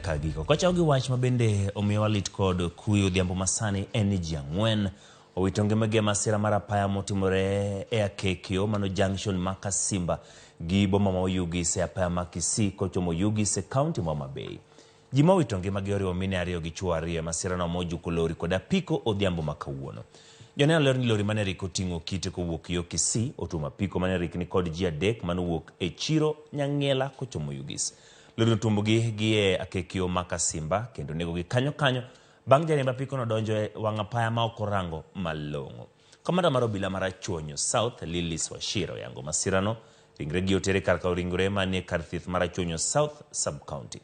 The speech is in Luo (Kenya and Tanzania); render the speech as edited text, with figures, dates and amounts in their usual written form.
nyaka giko. Kochako gi wach ma bende omiyowa lit kod kuyo odhiambo masani en ni ji ang'wen owito ngimagi e masira mar apaya motimore e Akekio mano junction ma Kasimba gi boma ma Oyugis e apaya ma Kisii kochomo Oyugis e kaunti ma Homa Bay. Ji ma owito ngimagi oriwo mine ariyo gi chwo ariyo e masirano mojuko lori kod apiko odhiambo ma kawuono. Joneno lero ni lori mane rik oting'o kite kowuok yo Kisii otuomo apiko mane rik ni kod ji adek manowuok e chiro Nyang'ela kochomo Oyugis. Lori notuombogi gi e Akekio ma Kasimba kendo negogi kanyo kanyo bang' jariemb apikono donjo e wang' apaya ma ok orango malong'o. Komanda mar obila ma Rachuonyo South, Lillis Wachira oyango masirano. Ringregi oter e kar kawo ringre manie kar thieth ma Rachuonyo South Sub-County.